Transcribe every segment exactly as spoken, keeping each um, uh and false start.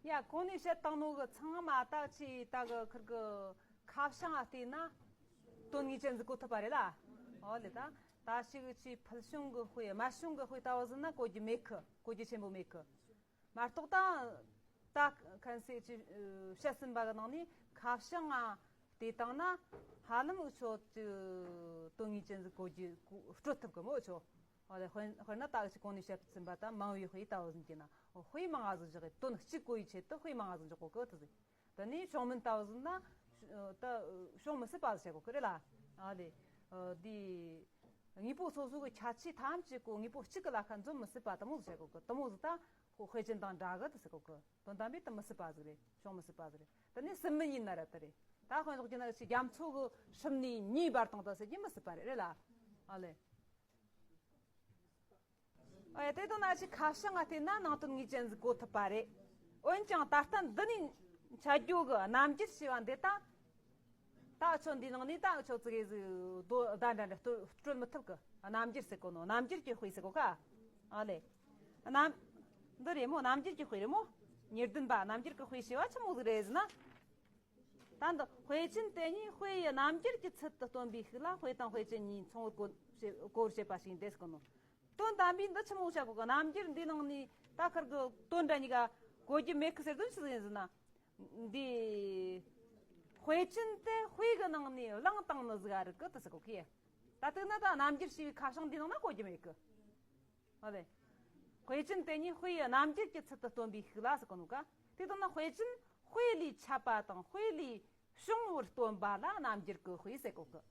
ཡ། གོང་ནས་བཤད་བཏང་ནོ་གི་ཚང་མ་ད་ཆི་ད་གི་ཁིར་གི་ཁ་བྱང་ང་བལྟས་ན་དོན་དངོས་ཅན་ཟིག་གོ་ཐུབ་པ་རེད་ལ། ཨོ་ལེ། ད་ད་ཞིག་ཆི་ཕུལ་བྱུང་གི་དཔེ་རྨད་བྱུང་གི་དཔེ་ལྟ་བུ་ཟིག་ན་གོ་རྒྱུ་མེད་གི། གོ་རྒྱུ་ཆེན་པོ་མེད་གི། མ་གཏོགས་ད་ད་ཁན་སེ་ཆི་བཤད་ཟིན་པ་གི་ནང་ནས་ཁ་བྱང་ང་བལྟས་བཏང་ན་ཧ་ལམ་འུ་ཆོ་ཆི་དོན་དངོས་ཅན་ཟིག་གོ་རྒྱུ་གོ་སྤྲོད་ཐུབ་གི་མོ་འུ་ཆོ། ཨོ་ལེ། དཔེར་དཔེར་ན་ད་ཆི་གོང་ནས་བཤད་ཟིན་པ་ད་མང་བའི་དཔེ་ལྟ་བུ་ཟིག་གི་ན། ཨོ། དཔེ་མང་ང་ཟིག་བཞག་གི། དོན་གཅིག་གོ་ཡི་ཆེད་དུ་དཔེ་མང་ང་ཟིག་འཇོག་གོ་གི་དེ་ཟིག། དེ་ནས་བྱུང་མིན་ལྟ་བུ་ཟིག་ན་ད་བྱུང་མི་སྲིད་པ་ཟིག་བཤད་གོ་གི་རེད་ལ། ཨ་ལེ། ཨ། འདི་དངོས་པོ་སོ་སོ་གི་ཁྱད་ཆོས་ཐམས་ཅད་གོ་དངོས་པོ་གཅིག་གི་ལ་ཁ་འཛོམས་མི་སྲིད་པ་དེ་མོ་ཟིག་བཤད་གོ་གི། དེ་མོ་ཟིག་ད་དཔེ་ཅན་དང་འདྲ་གི་དེ་ཟེར་གོ་གི། དོན་དམ་པའི་དེ་མི་སྲིད་པ་ཟིག་རེད། བྱུང་མི་སྲིད་པ་ཟིག་རེད། དེ་ནས་སྲིད་མིན་ཡིན་ན་ར་དེ་རེད། ད་དཔེ་འཇོག་རྒྱུ་ན་ཆི་རྒྱ་མཚོ་གི་ཧྲིལ་ནས་མེ་འབར་བཏང་ད་ཟེར་རྒྱུ་མི་སྲིད་པ་རེད། རེད་ལ། ཨ་ལེ། ཨེ། དེ་དང་ན་ཆི་ཁ་བྱང་ང་བལྟས་ན་ནང་དོན་དངོས་ཅན་ཟིག་གོ་ཐུབ་པ་རེད། འོན་ཀྱང་ད་ལྟ་འདི་ནས་འཆད་རྒྱུ་གི་རྣམ་འགྱུར་ཞེས་པ་འདི་ད། ད་ཆོ་འདི་ནང་ནས་ད་ཆོ་ཙི་གེ་ཟིག་དོ་བརྡ་འདྲ་འདྲ་སྤྲོད་སྤྲོད་མི་ཐུབ་གི། རྣམ་འགྱུར་ཟེར་གོ་ནོ། རྣམ་འགྱུར་གྱི་དཔེ་ཟེར་གོ་ཀ། ཨ་ལེ། རྣམ། འདི་རེད་མོ། རྣམ་འགྱུར་གྱི་དཔེ་རེད་མོ། ཉེར་བདུན་པ། རྣམ་འགྱུར་གྱི་དཔེ་ཞེས་པ་ཆི་མོ་ཟིག་རེད་ཟེར་ན། ད་འདི་དཔེ་ཅན་དེ་ཉིད་དཔེ་ཡི་རྣམ་འགྱུར་གྱི་ཚུལ་དུ་སྟོན་པའི་ཤུགས་ལ་དཔེ་དང་དཔེ་ཅན་གཉིས་མཚུངས་པར་གོ་བྱེད་གོ་བར་བྱེད་པ་ཞིག་ཡིན་ཏེ་ཟེར་གོ་ནོ། དོན་དམ་པའི་འདི་ཆི་མོ་བྱ་གོ་གི། རྣམ་འགྱུར་འདི་ནང་ནས་ད་ཁིར་གི་དོན་འདྲ་གཉིས་ཀ་གོ་རྒྱུ་མེད་གི་ཟེར་དོན་ཆི་ཟིག་ཡིན་ཟེར་ན། འདི་དཔེ་ཅན་དེ་དཔེ་གི་ནང་ནས་བླངས་བཏང་ནི་ཟིག་རིག་གི་དེ་ཟེར་གོ་གི། ད་དེ་ན་ད་རྣམ་འགྱུར་ཞེས་པའི་ཁ་བྱང་འདི་ནང་ན་གོ་རྒྱུ་མེད་གི། ཨ་ལེ། དཔེ་ཅན་དེ་ཉིད་དཔེ་ཡི་རྣམ་འགྱུར་གྱི་ཚུལ་དུ་སྟོན་པའི་ཤུགས་ལ་ཟེར་གོ་ནོ་ཀ། དེ་དང་ན་དཔེ་ཅན་དཔེ་ལས་ཆད་པ་དང་དཔེ་ལས་བྱུང་བར་སྟོན་པ་ལ་རྣམ་འགྱུར་གྱི་དཔེ་ཟེར་གོ་གི།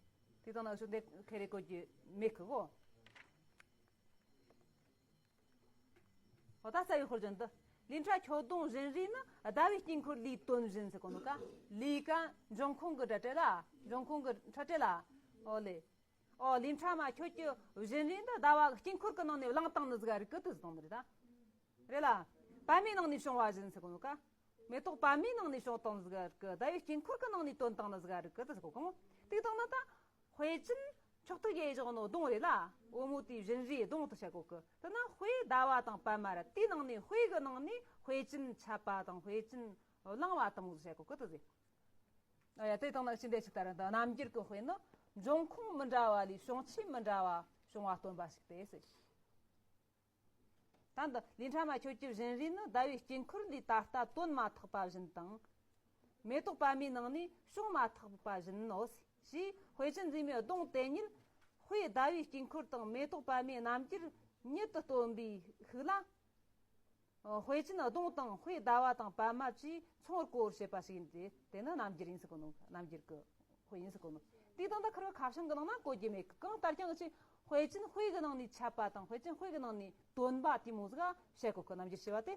དེ་དང་ན་ཤུགས་འདི་ཁེ་རེ་གོ་རྒྱུ་མེད་གི་གོ། འོ། ད་རྩ་བའི་དཔེར་བརྗོད་འདི། ལས་འཕྲལ་ཁྱོད་གདོང་བཞིན་རས་ནི། ཟླ་བའི་དཀྱིལ་འཁོར་ལས་བཏོན་བཞིན་ཟེར་གོ་ནོ་ཀ། ལས་ཀ་འབྱུང་ཁུངས་གི་སྒྲ་བྲལ་ལ། འབྱུང་ཁུངས་གི་ཕྲད་བྲལ་ལ། ཨོ་ལེ། ཨོ། ལས་འཕྲལ་མ་ཁྱོད་ཀྱི་བཞིན་རས་འདི་ཟླ་བ་གི་དཀྱིལ་འཁོར་གི་ནང་ནས་བླངས་བཏང་ནི་ཟིག་རིག་གི་དེ་ཟེར་དང་ནི་རེད་ད། རེད་ལ། པདྨའི་ནང་ནས་བྱུང་བ་བཞིན་ཟེར་གོ་ནོ་ཀ། མེ་ཏོག་པདྨའི་ནང་ནས་བྱུང་བཏང་ནི་ཟིག་རིག་གི། ཟླ་བའི་དཀྱིལ་འཁོར་གི་ནང་ནས་བཏོན་བཏང་ནི་ཟིག་རིག་གི་དེ་ཟེར་གོ་གི་མོ། དེ་དང་ན་ད། དཔེ་ཅན་མཆོག་ཏུ་དབྱེ་བཞག་ནོ་གདོང་རེད་ལ། འོལ་མོ་དེའི་བཞིན་རས་གདོང་དུ་བྱ་གོ་གི། དེ་ན་དཔེ་ཟླ་བ་དང་པདྨ་ར། དེའི་ནང་ནས་དཔེ་གི་ནང་ནས་དཔེ་ཅན་ཆད་པ་དང་དཔེ་ཅན་བླངས་པ་དང་བྱ་གོ་གི་དེ་ཟེར། ཨ་ཡ། དེ་དང་ན་ཅི་འདྲ་ཞིག་ལྟར་འདི་རྣམ་འགྱུར་གྱི་དཔེ་ནི་འབྱུང་ཁུངས་མི་འདྲ་བ་ལས་བྱུང་ཆོས་མི་འདྲ་བ་བྱུང་བ་སྟོན་པ་ཞིག་སྟེ་ཟེར། ད་འདི་ལས་འཕྲལ་མ་ཁྱོད་ཀྱི་བཞིན་རས་ནི་ཟླ་བའི་དཀྱིལ་འཁོར་ལས་ད་ལྟ་བཏོན་མ་ཐག་པ་བཞིན་དང་། མེ་ཏོག་པདྨའི་ནང་ནས་བྱུང་མ་ཐག་པ་བཞིན་ནོ། ཞེས་དཔེ་ཅན་འཛིན་མའི་གདོང་དེ་ཉིད་དཔེ་ཟླ་བའི་དཀྱིལ་འཁོར་དང་མེ་ཏོག་པདྨའི་རྣམ་འགྱུར་ཉིད་དུ་སྟོན་པའི་ཤུགས་ལ། དཔེ་ཅན་གདོང་དང་དཔེ་ཟླ་བ་དང་པདྨ་བཅས་མཚུངས་པར་གོ་བར་བྱེད་པ་ཞིག་ཡིན་ཏེ། དེ་ནི་རྣམ་འགྱུར་ཡིན་ཟེར་གོ་ནོ། རྣམ་འགྱུར་གྱི་དཔེ་ཡིན་ཟེར་གོ་ནོ། དེ་དང་ད་ཁར་བ་ཁ་བྱང་གི་ནང་ན་གོ་རྒྱུ་མེད་གི། གང་ལྟར་ཀྱང་ཅི་དཔེ་ཅན་དཔེ་གི་ནང་ནས་ཆད་པ་དང་དཔེ་ཅན་དཔེ་གི་ནང་ནས་བཏོན་པ་དེ་མོ་ཟིག་བཤད་གོ་གི། རྣམ་འགྱུར་ཞེས་པ་དེ།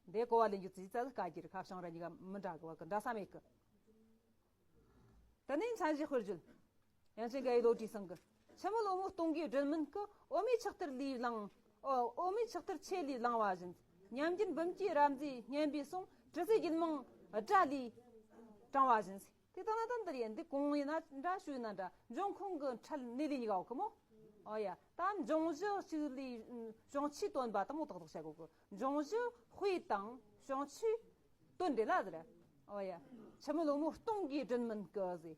འདི་གོ་བ་ལེན་རྒྱུ་ཙི་ཙ་ཟིག་དཀའ་རྒྱུ་རེད། ཁ་བྱང་ར་གཉིས་ཀ་མི་འདྲ་གི་བ་གི་འདྲ་ས་མེད་གི། དེ་ནས་མཚན་གཞི་དཔེར་བརྗོད། དབྱངས་ཅན་དགའ་བའི་བློ་གྲོས་སེང་གི། འཆི་མེད་བུ་མོ་སྟོང་གིས་སྦྲུལ་སྨན་སྐུ། འོ་མའི་ཆུ་གཏེར་ལས་བླངས། ཨོ། འོ་མའི་ཆུ་གཏེར་ཆེ་ལས་བླངས་པ་བཞིན། ཉམས་ཀྱི་འབུམ་གྱིས་རབ་མཛེས་སྙན་པའི་གསུང་། དྲི་ཟའི་རྒྱུད་མང་སྒྲ་ལས་དྲངས་པ་བཞིན། དེ་ལྟ་ན་ད་འདིར་ཡིན་འདི་གོང་ཡིན་ན་འདྲ་ཞུས་ན་འདྲ། འབྱུང་ཁུངས་ཀྱི་ཕྲད་ནི་ལས་གཉིས་ཀ་ཡོད་གི་མོ། ཨོ་ཡ། ད་འབྱུང་གཞི་གཅིག་ལས་བྱུང་ཆོས་སྟོན་པ་དང་མོ་ཏག་ཏག་བྱ་དགོས་གི། འབྱུང་གཞི་དཔེ་དང་བྱུང་ཆོས་དོན་འདྲེས་ལ་ཟེར། ཨོ་ཡ། འཆི་མེད་བུ་མོ་སྟོང་གིས་སྦྲུལ་སྨན་སྐུ་ཟེར།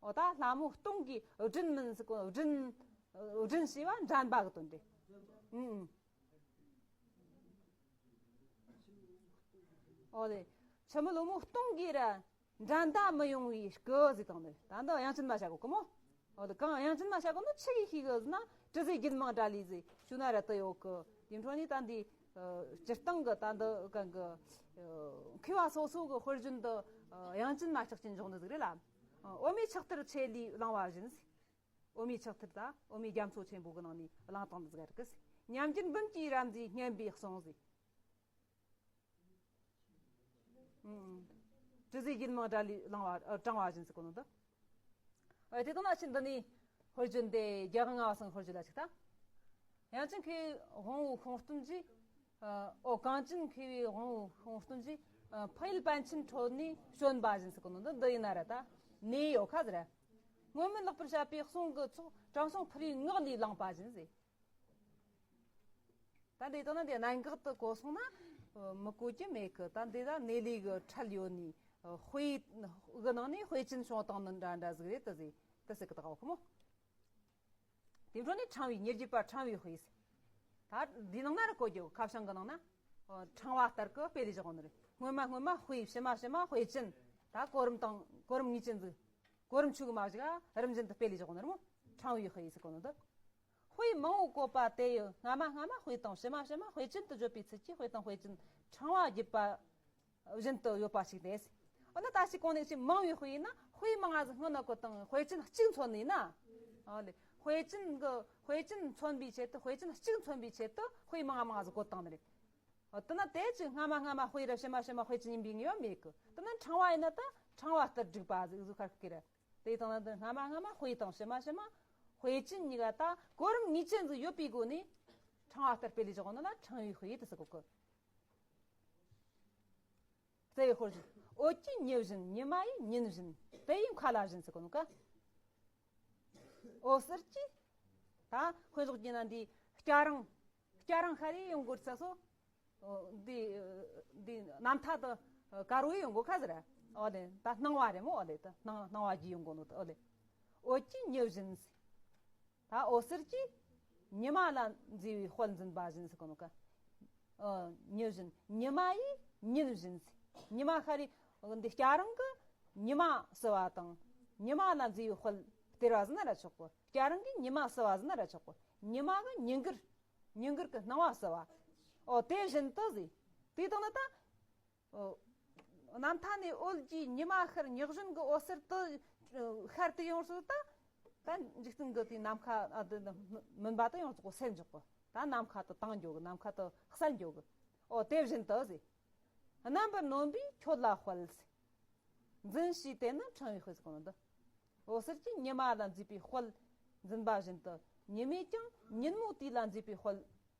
ཨོ། ད་ལྷ་མོ་སྟོང་གིས་སྦྲུལ་སྨན་ཟེར་གོ། སྦྲུལ། སྦྲུལ་ཞེས་པ་འགྲན་པ་གི་དོན་ཏེ། ཨུ། ཨོ་ལེ། འཆི་མེད་བུ་མོ་སྟོང་གིས་ར་འགྲན་ཟླ་མི་ཡོང་བའི་སྐུ་ཟེར་དང་ནི། ད་འདི་དབྱངས་ཅན་མ་བྱ་གོ་གི་མོ། ཨོ་ལེ། གང་དབྱངས་ཅན་མ་བྱ་གོ་ནི་ཆི་གིས་ཤེས་གི་ཟེར་ན། དྲི་ཟའི་རྒྱུད་མང་སྒྲ་ལས་ཟེར་ཞུ་ན་ར་དུ་ཡོད་གི། དེ་འཕྲོ་ནི་ད་འདི་སྤྱིར་བཏང་གི་ད་འདི་གང་གི་མཁས་པ་སོ་སོ་གི་དཔེར་བརྗོད་འདི་དབྱངས་ཅན་མ་ཆགས་ཅན་འཇོག་ནི་ཟིག་རེད་ལ། འོ་མའི་ཆུ་གཏེར་ཆེ་ལས་བླངས་པ་བཞིན་ཟེར། འོ་མའི་ཆུ་གཏེར་ད་འོ་མའི་རྒྱ་མཚོ་ཆེན་པོ་གི་ནང་ནས་བླངས་བཏང་ནི་ཟིག་རེད་གི་ཟེར། ཉམས་ཀྱི་འབུམ་གྱིས་རབ་མཛེས་སྙན་པའི་གསུང་ཟེར། ཨུ། དྲི་ཟའི་རྒྱུད་མང་སྒྲ་ལས་བླངས་པ། ཨ། དྲངས་པ་བཞིན་ཟེར་གོ་ནོ་འདི། ཨ། དེ་དང་ན་ཕྱིན་འདི་ནི་དཔེར་བརྗོད་འདི་རྒྱལ་དབང་ལྔ་པ་སང་དཔེར་བརྗོད་ལ་ཅིག་ད། དབྱངས་ཅན་མཁས་པའི་དབང་པོའི་དཔུང་སྟོན་གྱིས། ཨ། ཨོ། གངས་ཅན་མཁས་པའི་དབང་པོའི་དཔུང་སྟོན་གྱིས། ཨ། ཕ་ཡུལ་པཎ་ཆེན་ཁྲོད་ནས་བྱོན་པ་བཞིན་ཟེར་གོ་ནོ་འདི། འདི་ཡིན་ན་ར་ད་གནས་ཡོད་ཁ་ཟེར། སྔོན་མེད་ལེགས་པར་བཤད་པའི་གསུང་གི་ཚོགས། དྲང་སྲོང་ཕུར་བུའི་ངག་ལས་བླངས་པ་བཞིན་ཟེར། ད་འདི་དང་ན་འདི་གནད་འགག་ཏུ་གོ་སོང་ན། མི་གོ་རྒྱུ་མེད་གི། ད་འདི་ད་གནས་ལུགས་གི་ཁྲལ་ཡོད་ནི། དཔེ་གི་ནང་ནས་དཔེ་ཅན་བྱུང་བཏང་ནི་འདྲ་འདྲ་ཟིག་རེད། དེ་ཟིག་དེ་ཟིག་གི་ད་གོ་ཁོ་མོ། དེ་འཕྲོ་ནས་ཕྲེང་བའི་ཉེར་བརྒྱད་པ་ཕྲེང་བའི་དཔེ་ཟེར། ད་འདི་ནང་ན་ར་གོ་རྒྱུ། ཁ་བྱང་གི་ནང་ན་ཨོ་ཕྲེང་བ་ལྟར་གི་དཔེ་ལས་བཞག་ནི་རེད། སྔོན་མ་སྔོན་མ་དཔེ། ཕྱི་མ་ཕྱི་མ་དཔེ་ཅན། ད་གོ་རིམ་དང་གོ་རིམ་ངེས་ཅན་ཟིག་གོ་རིམ་ཆུག་མ་བཞག་རིམ་བཞིན་དུ་དཔེ་ལས་བཞག་ནི་རེད་མོ། ཕྲེང་བའི་དཔེ་ཟེར་གོ་ནི་འདི། དཔེ་མང་བོ་བཀོད་པ་དེ་ཡི་སྔ་མ་སྔ་མ་དཔེ་དང་ཕྱི་མ་ཕྱི་མ་དཔེ་ཅན་དུ་བརྗོད་པའི་ཚུལ་གྱིས་དཔེ་དང་དཔེ་ཅན་ཕྲེང་བ་བརྒྱུད་པ་བཞིན་དུ་ཡོད་པ་ཞིག་རེད། འོ་ན་ད་ཅི་གོང་ནས་ཅི་མང་བའི་དཔེ་ཡིན་ན། དཔེ་མང་ང་ཟིག་སྔོན་ན་བཀོད་དང་དཔེ་ཅན་གཅིག་མཚོན་ནི་ཡིན་ན། ཨོ་ལེ། དཔེ་ཅན་གི་དཔེ་ཅན་མཚོན་པའི་ཆེད་དུ། དཔེ་ཅན་གཅིག་མཚོན་པའི་ཆེད་དུ་དཔེ་མང་ང་མང་ང་ཟིག་བཀོད་བཏང་ནི་རེད། འོ་དེ་ན་དེ་ཅི་སྔ་མ་སྔ་མ་དཔེ་ར་ཕྱི་མ་ཕྱི་མ་དཔེ་ཅན་ཡིན་པའི་ངེས་པ་མེད་གི། དེ་ན་ཕྲེང་བ་ཡིན་ན་ད་ཕྲེང་བ་ལྟར་བསྒྲིགས་པ་ཟིག་ཟིག་ཁར་ཀི་རེད། དེ་དང་ན་འདི་སྔ་མ་སྔ་མ་དཔེ་དང་ཕྱི་མ་ཕྱི་མ་དཔེ་ཅན་གཉིས་ཀ་ད་གོ་རིམ་ངེས་ཅན་ཟིག་ཡོད་པའི་སྒོ་ནས་ཕྲེང་བ་ལྟར་དཔེ་ལས་བཞག་ནི་ལ་ཕྲེང་བའི་དཔེ་དེ་ཟེར་གོ་གི། རྩ་བའི་དཔེ་བཞིན། འོད་ཀྱི་ཉི་བཞིན། ཉི་མ་ཡི་ཉིན་བཞིན། དེ་ཡི་མཁའ་ལ་བཞིན་ཟེར་གོ་ནོ་ཀ། འོད་ཟེར་གྱི། ད་དཔེ་བཞག་གི་ན་འདི་སྐྱ་རེངས། སྐྱ་རེངས་ཤར་ཡི་ཡོང་གོ་ས་སོ། འདི་འདི་ནམ་མཐའ་དུ་དཀར་བོ་ཡོང་གོ་ཁ་ཟེར། ཨོ་ལེ། ད་སྣང་བ་རེད་མོ། ཨོ་ལེ། ད་སྣང་སྣང་བ་གྱིས་ཡོང་གོ་ནོ་ད། ཨོ་ལེ། འོད་ཀྱི་ཉི་བཞིན། ད་འོད་ཟེར་གྱིས་ཉི་མ་ལ་མཛེས་པའི་དཔལ་འཛིན་པ་བཞིན་ཟེར་གོ་ནོ་ཀ། ཨ། ཉི་བཞིན། ཉི་མ་ཡི་ཉིན་བཞིན་ཟེར། ཉི་མ་ཤར་ཡི་འདི་སྐྱ་རེངས་གི་ཉི་མ་བསུ་བ་དང་། ཉི་མ་ལ་མཛེས་པའི་དཔལ་སྟེར་བ་ཟེར་ན་ར་ཆོག་གོ། སྐྱ་རེངས་གི་ཉི་མ་བསུ་བ་ཟེར་ན་ར་ཆོག་གོ། ཉི་མ་གི་ཉིན་དཀར། ཉིན་དཀར་གི་སྣང་བ་བསུ་བ། ཨོ་དེ་བཞིན་དུ་ཟེར། དེ་དང་ནི་ད། ཨོ། གནམ་མཐའ་ནས་འོད་ཀྱི་ཉི་མ་ཤར། ཉི་བཞིན་གྱི་འོད་ཟེར་དུ་ཤར་ཏེ་ཡོང་སོང་ད། ད་འཇིག་རྟེན་གྱི་དེའི་ནམ་མཁའ། ཨ། དེ་མུན་པ་དུ་ཡོངས་རྫོགས་སེལ་འཇོག་གི། ད་ནམ་མཁའ་དུ་དྭངས་འགྱོ་གི། ནམ་མཁའ་དུ་གསལ་འགྱོ་གི། ཨོ་དེ་བཞིན་དུ་ཟེར། རྣམ་པར་གནོན་པས་ཁྱོད་ལ་དཔལ་ཟེར། འཛིན་ཞེས་དེ་ནི་ཕྲེང་བའི་དཔེ་ཟེར་གོ་ནོ་འདི། འོད་ཟེར་གྱིས་ཉི་མ་ལ་མཛེས་པའི་དཔལ་འཛིན་པ་བཞིན་དུ། ཉི་མས་ཀྱང་ཉིན་མོ་དུས་ལ་མཛེས་པའི་དཔལ་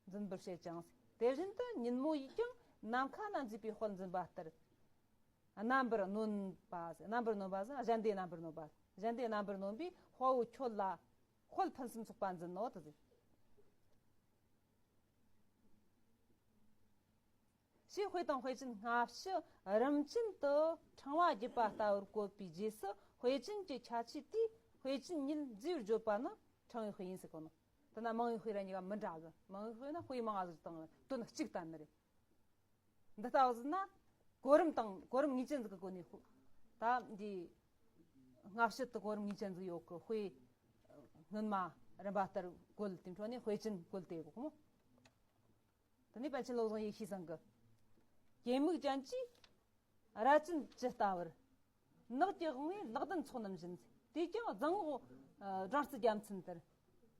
འཛིན་པར་བྱེད་ཅིང་། དེ་བཞིན་དུ་ཉིན་མོ་ཡིས་ཀྱང་ནམ་མཁའ་ལ་མཛེས་པའི་དཔལ་འཛིན་པ་ལྟར། རྣམ་པར་གནོན་པ་ཟེར། རྣམ་པར་གནོན་པ་ཟེར། གཞན་སྡེ་རྣམ་པར་གནོན་པ། གཞན་སྡེ་རྣམ་པར་གནོན་པས་དཔའ་བོ་ཁྱོད་ལ་དཔལ་ཕུན་སུམ་ཚོགས་པ་འཛིན་ནོ་དེ་ཟེར། ཞེས་དཔེ་དང་དཔེ་ཅན་སྔ་ཕྱི་རིམ་ཅན་དུ་ཕྲེང་བ་བརྒྱུད་པ་ལྟ་བུར་བཀོད་པའི་རྗེས་སུ། དཔེ་ཅན་གྱི་ཁྱད་ཆོས་དེས་དཔེ་ཅན་ཉིད་མཛེས་པར་བརྗོད་པ་ནི་ཕྲེང་བའི་དཔེ་ཡིན་ཟེར་གོ་ནོ། དེ་ན་མང་བའི་དཔེ་ར་གཉིས་ཀ་མི་འདྲ་གི། མང་བའི་དཔེ་ན་དཔེ་མང་ང་ཟིག་དང་དོན་གཅིག་ལྟར་ནི་རེད། འདི་ལྟ་བུ་ཟིག་ན་གོ་རིམ་དང་གོ་རིམ་ངེས་ཅན་ཟིག་གི་སྒོ་ནས་ཧུ། ད་འདི་སྔ་ཕྱི་དུ་གོ་རིམ་ངེས་ཅན་ཟིག་ཡོད་གི། དཔེ་སྔོན་མ་རིམ་པ་ལྟར་བཀོད། དེ་འཕྲོ་ནས་དཔེ་ཅན་བཀོད་དེ་གོ་མོ། དེ་ནས་པཎ་ཆེན་བློ་བཟང་ཡེ་ཤེས་ཚང་གི། གད་མིག་ཅན་གྱིས་རྭ་ཅན་ཇི་ལྟ་བུར། ནགས་ཀྱི་དབང་བོས་ལག་ལྡན་ཚོགས་རྣམས་བཞིན། དེས་ཀྱང་རྫ་ངོགས་སྦྲང་རྩི་རྒྱལ་མཚན་ལྟར།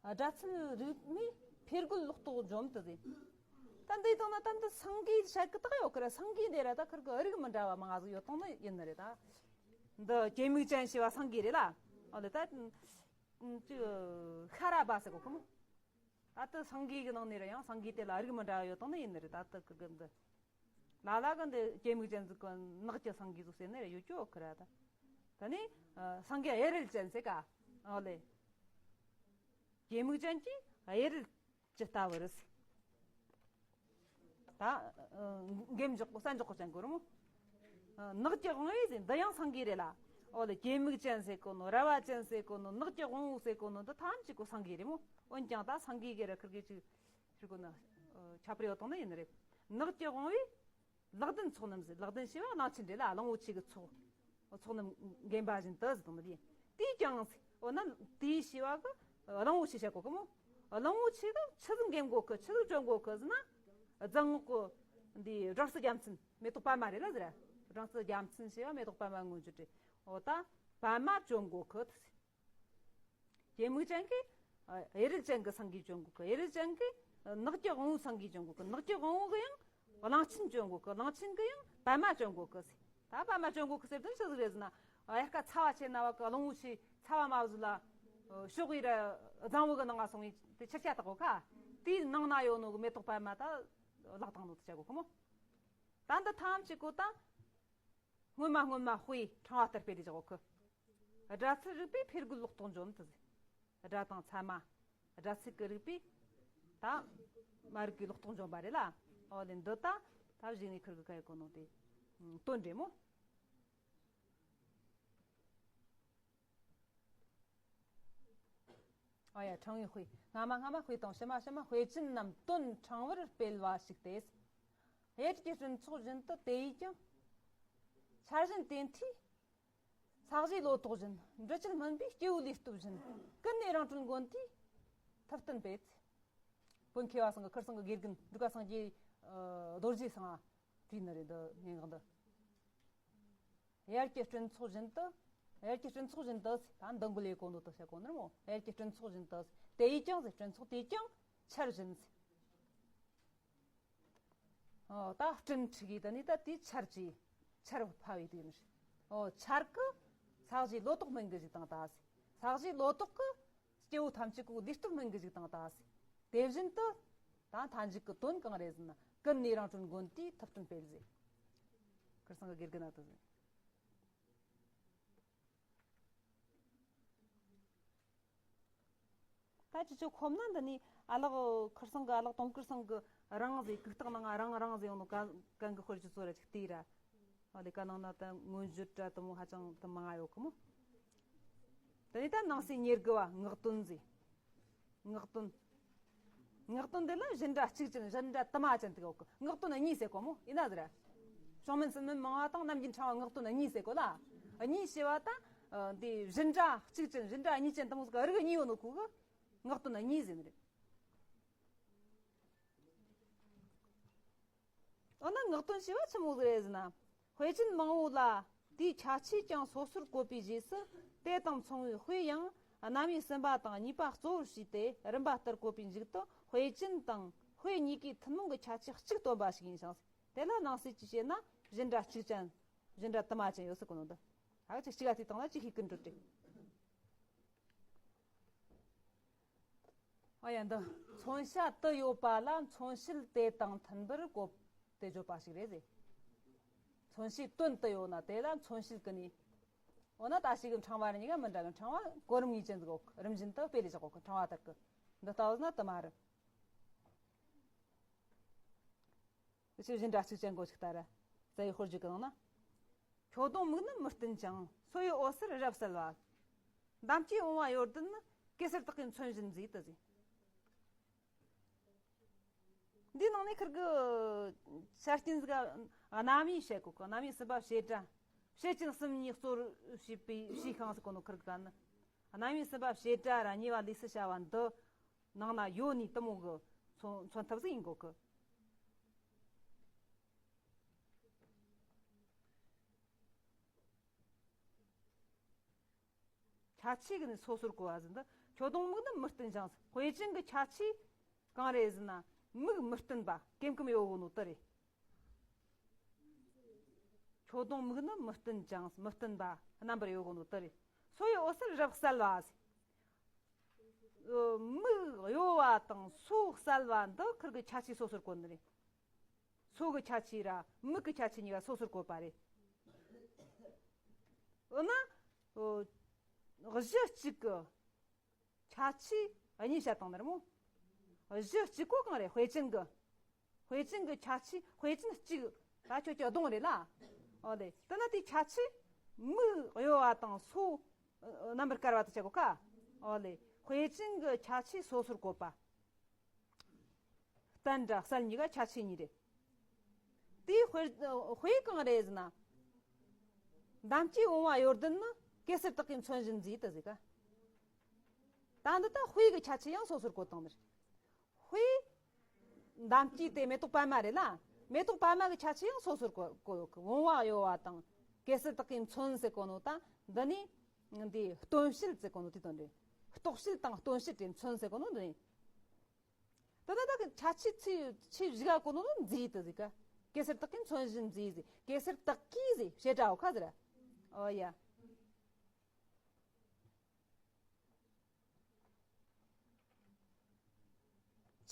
སྒྲ་ཚུལ་རིག་མས་འཕེལ་རྒོལ་ལོག་རྟོག་འཇོམས་དུ་ཟེར། ད་འདི་དང་ན་ད་འདི་སེང་གེ་བཤད་གི་ད་ཡོད་གི་ར། སེང་གེ་འདི་ར་ད་ཁིར་གི་རིགས་མི་འདྲ་བ་མང་ང་ཟིག་ཡོད་དང་ནི་ཡིན་ནི་རེད་ད། འདི་གད་མིག་ཅན་ཞེས་པ་སེང་གེ་རེད་ལ། ཨོ་ལེ། ད་ཅི་ཤ་ར་བ་ཟེར་གོ་གི་མོ། ད་ལྟ་སེང་གེ་གི་ནང་ནས་ར་ཡང་སེང་གེ་དེ་ལ་རིགས་མི་འདྲ་བ་ཡོད་དང་ནི་ཡིན་ནི་རེད། ད་ལྟ་ཁིར་གི་འདི། ལ་ལ་གི་འདི་གད་མིག་ཅན་ཟིག་གི་ནགས་ཀྱི་སེང་གེ་ཟིག་ཟེར་ནི་རེད། ཡོད་ཀྱོ་ཁི་ར་ད། ད་ནི་སེང་གེ་གཡུ་རལ་ཅན་ཟེར་ག། ཨོ་ལེ། གད་མིག་ཅན་གྱིས་གཡུ་རལ་ཇི་ལྟ་བུར་ཟེར། ད་འགེམ་འཇོག་གོ་ས་འཇོག་གོ་ཅན་གོ་ར་མོ། ནགས་ཀྱི་དབང་བོས་ཟེར། འདི་ཡང་སེང་གེ་རེད་ལ། ཨོ་ལེ། གད་མིག་ཅན་ཟེར་གོ་ནོ། ར་བ་ཅན་ཟེར་གོ་ནོ། ནགས་ཀྱི་དབང་བོ་ཟེར་གོ་ནོ། འདི་ཐམས་ཅད་གོ་སེང་གེ་རེད་མོ། འོན་ཀྱང་ད་སེང་གེ་གི་ར་ཁིར་གི་ཅིག་ཁིར་གོ་ན་ཁྱད་པར་ཡོད་དང་ནི་ཡིན་ནི་རེད། ནགས་ཀྱི་དབང་བོས་ལག་ལྡན་ཚོགས་རྣམས་ཟེར། ལག་ལྡན་ཞེས་པ་གླང་ཆེན་རེད་ལ། གླང་པོ་ཆེ་གི་ཚོགས། ཚོགས་རྣམས་འགེམས་པ་བཞིན་དུ་ཟེར་དང་ནི་རེད། དེས་ཀྱང་ཟེར། འོ་ན་དེས་ཞེས་པ་གི་གླང་པོ་ཆེ་བཤད་གོ་གི་མོ། གླང་པོ་ཆེ་གི་ཆི་ཟིག་འགེམ་གོ་གི། ཆི་ཟིག་བཅོམ་གོ་གི་ཟེར་ན། རྫ་ངོགས་གི་འདི་སྦྲང་རྩི་རྒྱལ་མཚན་མེ་ཏོག་པད་མ་རེད་ལ་ཟེར། སྦྲང་རྩི་རྒྱལ་མཚན་ཞེས་པ་མེ་ཏོག་པད་མ་མངོན་གྱུར་རེད། འོ་ད་པད་མ་བཅོམ་གོ་གི་ཟེར། གད་མིག་ཅན་གྱིས་གཡུ་རལ་ཅན་གྱི་སེང་གེ་བཅོམ་གོ་གི། གཡུ་རལ་ཅན་གྱིས་ནགས་ཀྱི་དབང་བོའི་སེང་གེ་བཅོམ་གོ་གི། ནགས་ཀྱི་དབང་བོ་གིས་ཡང་གླང་ཆེན་བཅོམ་གོ་གི། གླང་ཆེན་གིས་ཡང་པད་མ་བཅོམ་གོ་གི་ཟེར། ད་པད་མ་བཅོམ་གོ་གི་ཟེར་དོན་ཅི་ཟིག་རེད་ཟེར་ན། དབྱར་ཁ་ཚ་བ་ཆེ་ན་བ་གི་གླང་པོ་ཆེ་ཚ་བ་མ་བཟོད་ལ་ཤོག་གི་ར་རྫིང་བུ་གི་ནང་ང་སོང་བའི་དེ་ཆུ་རྐྱལ་བཏགས་གོ་ཁ། དེའི་ནང་ན་ཡོད་ནོ་གི་མེ་ཏོག་པད་མ་ད་བརླག་བཏང་ནོ་དེ་བྱ་གོ་གི་མོ། ད་འདི་ཐམས་ཅད་གོ་ད། སྔོན་མ་སྔོན་མ་དཔེ་ཕྲེང་བ་ལྟར་སྤེལ་ལས་བཞག་གོ་གི། སྒྲ་ཚུལ་རིག་པས་འཕེལ་རྒོལ་ལོག་རྟོག་འཇོམས་དུ་ཟེར། སྒྲ་དང་ཚད་མ། སྒྲ་ཚིག་གི་རིག་པས་ད་མ་རིག་གི་ལོག་རྟོག་འཇོམས་པ་རེད་ལ། ཨོ་ལེ། འདི་ད་ ད་གཞུག་ནས་ཁུར་གི་ག་ཡི་གོ་ནོ་དེ། ཨ། དོན་འགྲེལ་མོ། ཨ་ཡ། ཕྲེང་བའི་དཔེ། སྔ་མ་སྔ་མ་དཔེ་དང་ཕྱི་མ་ཕྱི་མ། དཔེ་ཅན་རྣམས་དོན་ཕྲེང་བར་སྤེལ་བ་ཞིག་སྟེ། གཡས་ཀྱི་སྤྲིན་ཚོགས་བཞིན་དུ། དེ་ཡིས་ཀྱང་ཆར་བཞིན་དེ་མཐའི། ས་གཞིའི་ལོ་ཏོག་བཞིན། འབྲུ་བཅུད་སྨིན་པའི་སྐྱེ་བོའི་ལུས་སྟོབས་བཞིན། ཀུན་ནས་རང་གྲོལ་མགོན་དེའི་ཐུབ་བསྟན་སྤེལ། བོད་མཁས་པ་ཚང་གི། ཁུར་ཚང་གི་དགེ་རྒན། འབྲུག་པ་སངས་རྒྱས། ཨ། རྡོ་རྗེ་ཚང་བྲིས་ནི་རེད། འདི་སྙན་ངག་འདི། གཡས་ཀྱི་སྤྲིན་ཚོགས་བཞིན་དུ། གཡས་ཀྱི་སྤྲིན་ཚོགས་བཞིན་དུ་ཟེར། ད་འདི་མགོ་ལས་གོ་ནོ་དེ་བཤད་གོ་ནི་རེད་མོ། གཡས་ཀྱི་སྤྲིན་ཚོགས་བཞིན་དུ་ཟེར། དེ་ཡིས་ཀྱང་ཟེར། སྤྲིན་ཚོགས་དེས་ཀྱང་ཆར་བཞིན་ཟེར། ཨོ། ད་སྤྲིན་འཁྲིགས་གི། ད་ནི་ད་དེའི་ཆར་གྱིས། ཆར་ཕབ་བས་དེ་ཡིན་ནི་རེད། ཨོ། ཆར་གྱིས་ས་གཞིའི་ལོ་ཏོག་སྨིན་གི་བཅུག་བཏང་ད་ཟེར། ས་གཞིའི་ལོ་ཏོག་གིས་སྐྱེ་བོ་ཐམས་ཅད་ཀྱི་ལུས་སྟོབས་སྨིན་གི་བཅུག་བཏང་ད་ཟེར། དེ་བཞིན་དུ། ད་མཐའ་མཇུག་གི་དོན་གང་རེད་ཟེར་ན། ཀུན་ནས་རང་གྲོལ་མགོན་དེའི་ཐུབ་བསྟན་སྤེལ་ཟེར། ཁུར་ཚང་གི་དགེ་རྒན་ན་དུ་ཟེར། ད་ཅི་ཅོ་ཁོམ་ན་འདི་ནི་ཨ་ལགས་ཁུར་ཚང་གི། ཨ་ལགས་དུང་དཀར་ཚང་གི་རང་ཟེར། གུག་རྟགས་ནང་རང་རང་ཟེར་ཡོང་ནོ་གན་གན་གི་དཔེར་བརྗོད་ཚོ་ར་ཅིག་བལྟས་ར། ཨ་ལས་ཀ་ནང་ན་ད་མངོན་བརྗོད་ར་དེ་མོ་ཧ་ཅང་དེ་མང་ང་ཡོད་གི་མོ། དེ་ནས་ད་ནང་གསེས་ཉེར་དགུ་བ་ངག་དོན་ཟེར། ངག་དོན། ངག་དོན་འདི་ལ་བཞིན་སྒྲ་གཅིག་ཅན། བཞིན་སྒྲ་དུ་མ་ཅན་དེ་ཡོད་གི། ངག་དོན་གཉིས་ཟེར་གོ་མོ། ཡིན་ན་ཟེར། བྱུང་མིན་སྲིད་མིན་མང་བ་དང་། ནམ་རྒྱུན་ཕྲ་བ། ངག་དོན་གཉིས་ཟེར་གོ་ལ། གཉིས་ཞེས་པ་ད། ཨ། འདི་བཞིན་སྒྲ་གཅིག་ཅན། བཞིན་སྒྲ་གཉིས་ཅན་དེ་མོ་ཟིག་རིགས་གཉིས་ཡོད་ནོ་ཁོ་གི། ངག་དོན་གཉིས་ཟེར་ནི་རེད། འོ་ན་ངག་དོན་ཞེས་པ་ཆི་མོ་ཟིག་རེད་ཟེར་ན། དཔེ་ཅན་མང་བོ་ལ་དེའི་ཁྱད་ཆོས་ཀྱང་སོ་སོར་བཀོད་པའི་རྗེས་སུ། དེ་དང་མཚུངས་པའི་དཔེ་ཡང་རྣམ་དབྱེ་གསུམ་པ་དང་གཉིས་པ་གཙོ་བོར་བྱས་ཏེ། རིམ་པ་ལྟར་བཀོད་པའི་མཇུག་ཏུ། དཔེ་ཅན་དང་དཔེ་གཉིས་ཀའི་ཐུན་མོང་གི་ཁྱད་ཆོས་གཅིག་སྟོན་པ་ཞིག་ཡིན་ཞིང་། དེ་ལ་ནང་གསེས་ཀྱིས་བཤད་ན་བཞིན་སྒྲ་གཅིག་ཅན། བཞིན་སྒྲ་དུ་མ་ཅན་ཡོད་ཟེར་གོ་ནོ་འདི། ཨ་ཅིག་གཅིག་ག་དེ་དང་ལ་ཅིག་ཤེས་ཀུན་འགྲོ་སྟེ། ཨ་ཡ། འདི་མཚོན་བྱ་དུ་ཡོད་པ་ལ་མཚོན་བྱེད་དེ་དང་མཐུན་པར་བཀོད་དེ་བརྗོད་པ་ཞིག་རེད་ཟེར། མཚོན་བྱའི་དོན་དུ་ཡོད་ན་དེ་ལ་མཚོན་བྱེད་ཀུན་ནས། འོ་ན་ད་ཞིག་གི་ཕྲེང་བ་རེ་གཉིས་ཀ་མི་འདྲ་གི། ཕྲེང་བ་གོ་རིམ་ངེས་ཅན་ཟིག་ཡོད་གི། རིམ་བཞིན་དུ་སྤེལ་ལས་བཞག་གོ་གི། ཕྲེང་བ་ལྟར་གི། འདི་ལྟ་བུ་ན་དུ་མ་རེད། ཕྱིར་བཞིན་སྒྲ་གཅིག་ཅན་གོ་ཆག་ལྟར་རྩ་བའི་དཔེར་བརྗོད་ཀྱི་ནང་ན། ཁྱོད་གདོང་མིག་ནི་མི་བསྟུན་ཅིང་། སོ་ཡི་འོད་ཟེར་རབ་གསལ་བ། འདམ་སྐྱེས་བུང་བ་གཡོ་ལྡན་ནི། གེ་སར་དག་གིས་མཚོན་བཞིན་མཛེས་དུ་ཟེར། འདིའི་ནང་ནས་ཁིར་གི་ཆ་རྐྱེན་ཟིག་ག་རྣམ་དབྱེ་བཤད་གོ་གི། རྣམ་དབྱེ་གསུམ་པ་བྱེད་སྒྲ། བྱེད་ཅན་གསུམ་གཉིས་གཙོར་བྱས་པའི་བྱས་ཤིང་ཟེར་གོ་ནོ་ཁིར་གི་ནི། རྣམ་དབྱེ་གསུམ་པ་བྱེད་སྒྲ་ར་གཉིས་པ་ལས་སུ་བྱ་བ་འདི། ནང་ན་ཡོད་ནི་དུ་མོ་གི་མཚོན་མཚོན་ཐབས་ཟིག་ཡིན་གོ་གི། ཁྱད་ཆོས་གི་ནི་སོ་སོར་གོ་བ་ཟིན་ཏེ། ཁྱོད་གདོང་མིག་ནི་མི་བསྟུན་ཅིང་། དཔེ་ཅན་གི་ཁྱད་ཆོས་གང་རེད་ཟེར་ན། མིག་མི་བསྟུན་པ་ཀེམ་ཀེམ་ཡོད་གོ་ནོ་དེ་རེད། ཁྱོད་གདོང་མིག་ནི་མི་བསྟུན་ཅིང་། མི་བསྟུན་པ་རྣམ་པར་ཡོད་གོ་ནོ་དེ་རེད། སོ་ཡི་འོད་ཟེར་རབ་གསལ་བ་ཟེར། མིག་གཡོ་བ་དང་སོ་གསལ་བ་འདི་ཁིར་གི་ཁྱད་ཆོས་སོ་སོར་གོ་ནི་རེད། སོ་གི་ཁྱད་ཆོས་ར་མིག་གི་ཁྱད་ཆོས་གཉིས་ཀ་སོ་སོར་བཀོད་པ་རེད། འོ་ན། ཨོ། གཞི་གཅིག་གི་ཁྱད་ཆོས་གཉིས་བཤད་བཏང་ནི་རེད་མོ། གཞི་གཅིག་གོ་གང་རེད། དཔེ་ཅན་གི། དཔེ་ཅན་གི་ཁྱད་ཆོས། དཔེ་ཅན་གཅིག་ད་ཁྱོད་ཀྱི་གདོང་རེད་ལ། ཨོ་ལེ། དེ་ན་དེའི་ཁྱད་ཆོས་མིག་གཡོ་བ་དང་སོ་རྣམ་པར་དཀར་བ་དེ་བྱེད་གོ་ཀ། ཨོ་ལེ། དཔེ་ཅན་གི་ཁྱད་ཆོས་སོ་སོར་བཀོད་པ། བསྟན་དང་གསལ་གཉིས་ཀ་ཁྱད་ཆོས་གཉིས་རེད། དེའི་དཔེ་དཔེ་གང་རེད་ཟེར་ན། འདམ་སྐྱེས་བུང་བ་གཡོ་ལྡན་ནི། གེ་སར་དག་གིས་མཚོན་བཞིན་མཛེས་དུ་ཟེར་ག། ད་འདི་ལྟ་དཔེ་གི་ཁྱད་ཆོས་ཡང་སོ་སོར་བཀོད་བཏང་ནི་རེད། དཔེ། འདམ་སྐྱེས་དེ་མེ་ཏོག་པད་མ་རེད་ལ། མེ་ཏོག་པད་མ་གི་ཁྱད་ཆོས་ཡང་སོ་སོར་བཀོད་བཀོད་ཡོད་གི། བུང་བ་གཡོ་བ་དང་། གེ་སར་དག་གིས་མཚོན་ཟེར་གོ་ནོ་ད། འདི་ནི། འདི་སྟོན་བྱེད་ཟེར་གོ་ནོ་དེ་དོན་རེད། རྟོགས་བྱེད་དང་སྟོན་བྱེད་དེ་མཚོན་ཟེར་གོ་ནོ་འདི་ནི། དེ་ན་ད་གི་ཁྱད་ཆོས་ཚེ་ཆེ་བཞི་ག་གོ་ནོ་མཛེས་དུ་ཟིག་ག། གེ་སར་དག་གིས་མཚོན་བཞིན་མཛེས་ཟིག། གེ་སར་དག་གིས་ཟིག་བྱེད་སྒྲ་འོ་ཁ་ཟེར། ཨོ་ཡ།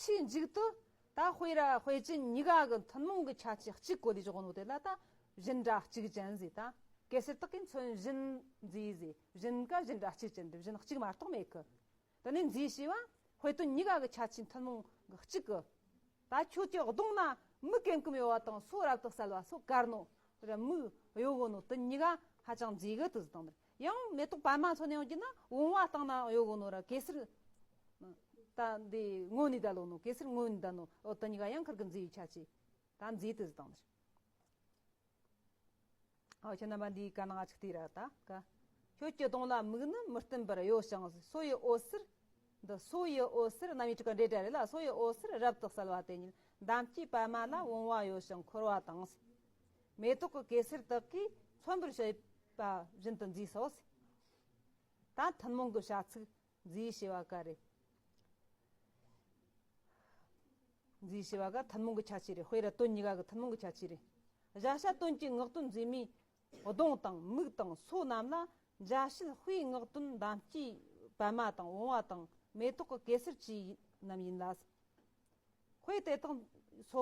ཆེས་མཇུག་ཏུ་ད་དཔེ་ར་དཔེ་ཅན་གཉིས་ཀ་གི་ཐུན་མོང་གི་ཁྱད་ཆོས་གཅིག་གོ་ལས་བཞག་ནོ་དེ་ལ་ད་བཞིན་སྒྲ་གཅིག་ཅན་ཟིག་ད། གེ་སར་དག་གིས་མཚོན་བཞིན་མཛེས་ཟིག། བཞིན་ཀ་བཞིན་སྒྲ་གཅིག་ཅན་དེ་བཞིན་གཅིག་མ་གཏོགས་མེད་གི། དེ་ནས་མཛེས་ཞེས་པ་དཔེ་དོན་གཉིས་ཀ་གི་ཁྱད་ཆོས་ཐུན་མོང་གི་གཅིག་གི། ད་ཁྱོད་ཀྱི་གདོང་ན་ མིག་ཀེམ་ཀེམ་ཡོད་པ་དང་སོ་རབ་ཏུ་གསལ་བ། སོ་དཀར་ནོ་ར་མིག་གཡོ་གོ་ནོ་དེ་གཉིས་ཀ་ཧ་ཅང་མཛེས་གི་དེ་ཟེར་དང་། ཡང་མེ་ཏོག་པད་མ་མཚོན་ནས་ཡོང་རྒྱུ་ན་བུང་བ་སྟེང་ན་གཡོ་གོ་ནོ་ར་གེ་སར་ད་འདི་ངོ་ནས་ད་ལོ་ནོ། གེ་སར་ངོ་ནས་ད་ནོ། འོ་དེ་གཉིས་ཀ་ཡང་ཁིར་གི་མཛེས་ཡི་ཆ་ཆེ། ད་མཛེས་དེ་ཟེར་དང་། ཨོ་ཁྱེད་རྣམ་པ་འདིའི་བཀའ་གནང་ང་ཅིག་བལྟས་ར་ད་ཀ། ཁྱོད་ཀྱི་གདོང་ལ་མིག་ནི་མི་བསྟན་པར་གཡོ་ཞིང་། སོ་ཡི་འོད་ཟེར་འདི། སོ་ཡི་འོད་ཟེར་རྣམ་དབྱེ་དྲུག་ག་འདྲེ་འདྲ་རེད་ལ། སོ་ཡི་འོད་ཟེར་རབ་ཏུ་གསལ་བ་དེ་ཉིད་འདམ་སྐྱེས་པད་མ་ལ་བུང་བ་གཡོ་ཞིང་འཁོར་བ་དང་། མེ་ཏོག་གི་གེ་སར་དག་གིས་མཚོན་པར་བྱེད་པ་བཞིན་དུ་མཛེས་སོ། ད་ཐུན་མོང་གི་བྱ་ཚིག་མཛེས་ཞེས་པ་ཀ་རེད། མཛེས་ཞེས་པ་ཀ་ཐུན་མོང་གི་ཁྱད་ཆོས་རེད། དཔེ་ར་དོན་གཉིས་ཀ་གི་ཐུན་མོང་གི་ཁྱད་ཆོས་རེད། བཞག་བྱ་དོན་གྱི་ངག་དོན་མཛེས་མའི་གདོང་དང་མིག་དང་སོ་རྣམས་ལ་འཇའ་ཤུལ་དཔེའི་ངག་དོན་འདམ་སྐྱེས་པད་མ་དང་བུང་བ་དང་མེ་ཏོག་གི་གེ་སར་བཅས་རྣམས་ཡིན་ལ། དཔེ་དེ་དག་སོ།